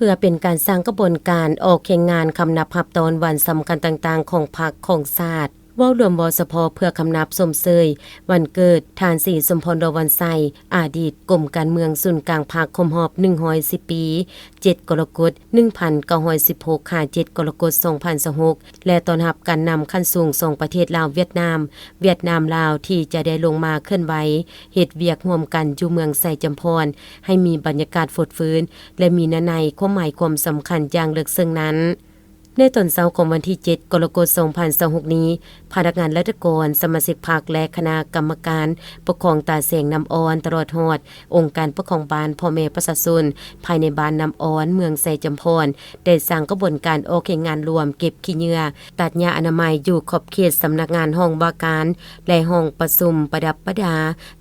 ເພື່ອເປັນການສ້າງຂະບວນການອອກແຂ່ງງານຄຳນັບຮັບຕອນວັນສຳຄັນຕ່າງໆຂອງພັກຂອງຊາດ. ເວົ້າລວມ ເວົ້າສະເພາະເພື່ອຄຳນັບຊົມເຊີຍວັນເກີດທ່ານ ສີສົມພອນ ດອກວັນໄຊ, ອະດີດກົມການເມືອງສູນກາງພັກ ຄົບຮອບໜຶ່ງຮ້ອຍສິບປີ, ເຈັດກໍລະກົດໜຶ່ງພັນເກົ້າຮ້ອຍສິບຫົກ ຫາ ເຈັດກໍລະກົດສອງພັນຊາວຫົກ ແລະ ຕ້ອນຮັບການນຳຂັ້ນສູງສອງປະເທດລາວ-ຫວຽດນາມ, ຫວຽດນາມ-ລາວ ທີ່ຈະໄດ້ລົງມາເຄື່ອນໄຫວເຮັດວຽກຮ່ວມກັນຢູ່ເມືອງໄຊຈຳພອນ ໃຫ້ມີບັນຍາກາດຟົດຟື້ນ ແລະ ມີເນື້ອໃນຄວາມໝາຍຄວາມສຳຄັນຢ່າງເລິກເຊິ່ງນັ້ນ. ໃນຕອນເຊົ້າຂອງວັນທີເຈັດ ກໍລະກົດ ສອງພັນຊາວຫົກນີ້, ພະນັກງານລັດຖະກອນ, ສະມາຊິກພັກ ແລະ ຄະນະກຳມະການປົກຄອງຕາແສງນ້ຳອ່ອນ ຕະຫຼອດຮອດອົງການປົກຄອງບ້ານ, ພໍ່ແມ່ປະຊາຊົນພາຍໃນບ້ານນ້ຳອ່ອນ, ເມືອງໄຊຈຳພອນ ໄດ້ສ້າງຂະບວນການອອກແຂ່ງງານລວມເກັບຂີ້ເຫຍື້ອ, ຕັດຫຍ້າອະນາໄມຢູ່ຂອບເຂດສຳນັກງານຫ້ອງວ່າການ ແລະ ຫ້ອງປະຊຸມປະດັບປະດາ,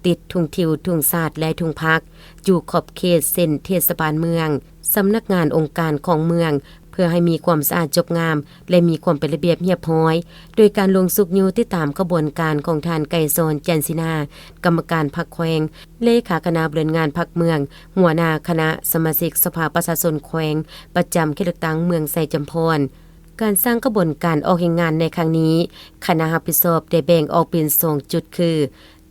ຕິດທຸງທິວ, ທຸງຊາດ ແລະ ທຸງພັກ ຢູ່ຂອບເຂດເສັ້ນເທດສະບານເມືອງ, ສຳນັກງານອົງການຂອງເມືອງ ເພື່ອໃຫ້ມີຄວາມສະອາດຈົບງາມ ແລະ ມີຄວາມເປັນລະບຽບຮຽບຮ້ອຍ, ໂດຍການລົງຊຸກຍູ້ຕິດຕາມຂະບວນການຂອງທ່ານ ໄກສອນ ຈັນສີນາ, ກຳມະການພັກແຂວງ, ເລຂາຄະນະບໍລິຫານງານພັກເມືອງ, ຫົວໜ້າຄະນະສະມາຊິກສະພາປະຊາຊົນແຂວງ ປະຈຳເຂດເລືອກຕັ້ງເມືອງໄຊຈຳພອນ. ການສ້າງຂະບວນການອອກແຂ່ງງານໃນຄັ້ງນີ້, ຄະນະຮັບຜິດຊອບໄດ້ແບ່ງອອກເປັນສອງຈຸດຄື,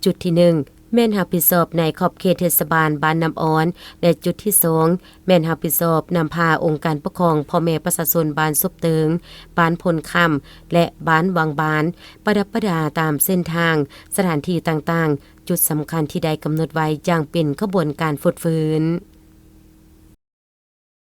ຈຸດທີໜຶ່ງ ແມ່ນຮັບຜິດຊອບໃນຂອບເຂດເທດສະບານບ້ານນ້ຳອ່ອນ ແລະ ຈຸດທີສອງ ແມ່ນຮັບຜິດຊອບນຳພາອົງການປົກຄອງພໍ່ແມ່ປະຊາຊົນບ້ານສົບເຕີງ, ບ້ານພົນຄຳ ແລະ ບ້ານວັງບານ ປະດັບປະດາຕາມເສັ້ນທາງ, ສະຖານທີ່ຕ່າງໆ, ຈຸດສຳຄັນທີ່ໄດ້ກຳນົດໄວ້ຢ່າງເປັນຂະບວນການຟົດຟື້ນ.